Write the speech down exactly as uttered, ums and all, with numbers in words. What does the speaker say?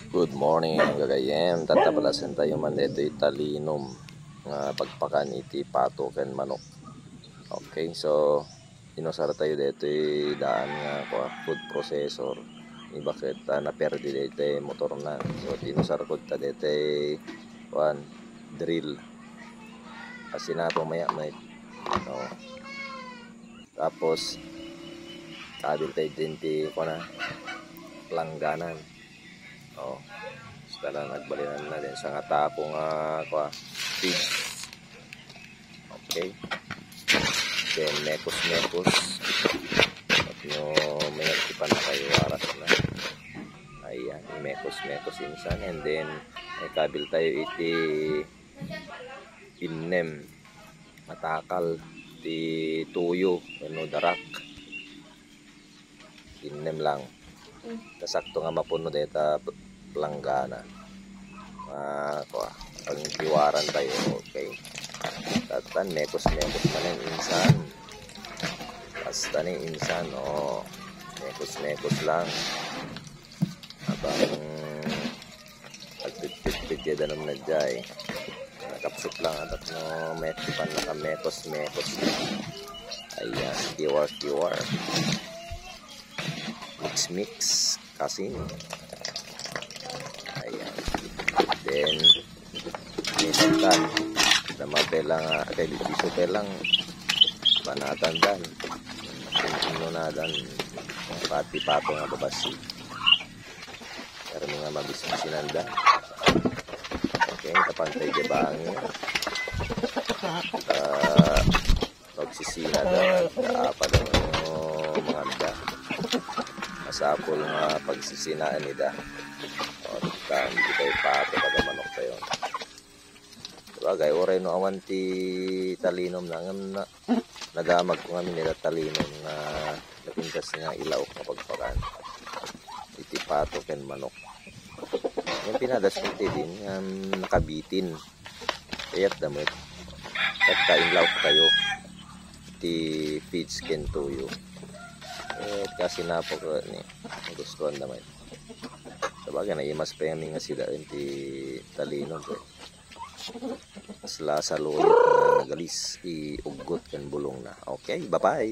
Good morning, gagayyem. Tatta palasen tayo man daytoy talinom nga pagpakan iti pato ken manok. Okay, so inusar tayo daytoy daan nga kua, food processor. Iba ket, ah, naperdi daytoy motorna. So inusar ko ta daytoy kuan, drill. Kasi na po maya may, oh. Tapos kabil tayo din ti kuan, langganan. Oh. Basta lang nagbalinan na din sa nga tapo nga kua, feeds. Okay. Then mekos-mekos. At no, may nagtipan na kayo, waras na. Ayan, mekos-mekos insan. And then, may kabil tayo iti innem, matakal, ti tuyo, wenno darak. Innem lang. Kasakto nga mapuno dayta planggana. Ah, kua, pangtiwaran tayo, okay. Tatan, mekos-mekos manen insan. Basta ni insan, oh. Mekos-mekos lang. Abang agpitpitpit ya danum na jay. Nakapsut lang atak no mekos pan nakamekos-mekos. Ayan, kiwar-kiwar. Mix-mix kasi. Ayan. Then, minsan, dama pelang, ah, kay bibiso pelang, panatan dan. Ino na dan, pati pato nga babasi. Pero nga mabisbisinanda. Okay, tapantay di ba ang, ah, pagsisina da, apa da, mga da. Masapul nga pagsisinaan ida. O, ta, hindi tayo pato kada manok tayo. Sabagay, uray no awan ti talinom na, ngem na, nadamag ko ngamin ida talinom nga napintas nga ilaok nga pagpakan. Iti pato ken manok. Ngem pinadas ko ti din, ngem nakabitin. Kayat da met. Ket kain laok tayo. Ti feeds ken tuyo. Eh, kasi napaka ni, gustuhan da met. Sabagay, naimas pa yung nga sida, ti talinom, eh. Mas lasa luyot nga nagalis, iuggot ken bulong na. Okay, bye-bye.